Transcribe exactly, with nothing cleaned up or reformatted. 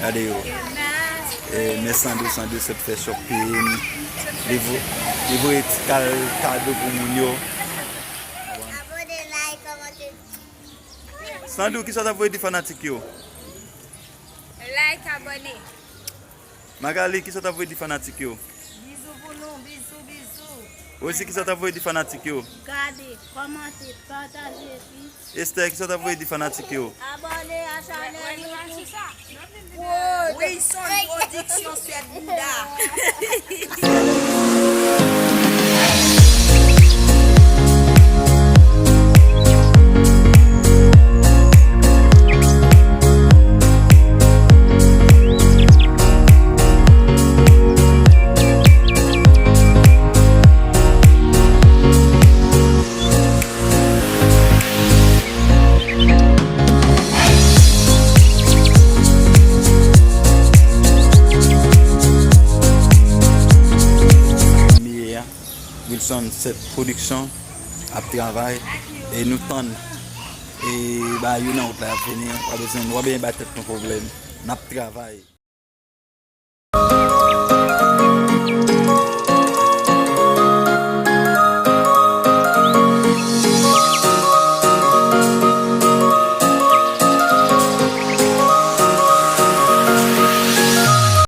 Gade yo. E, men Sandou, Sandou sot fè shopping. Li vo-, li voye ti kal kado pou moun yo. Sandou, kisa w ta voye di fanatik yo? Like, abòne. Magali, kisa w ta voye di fanatik yo? Bizou pou nou, bizou, bizou. Rosie, kisa w ta voye di fanatik yo? Gade, kòmante, pataje, epi Esther, kisa w ta voye di fanatik yo? Abòne a chanèl YouTube Wilson Production, sèt bouda. Wilson Set Production ap travay e nou tann e ba yo nan wout la ap vini, w ap bezwen, w ap bezwen bay tèt nou pwoblèm. N ap travay.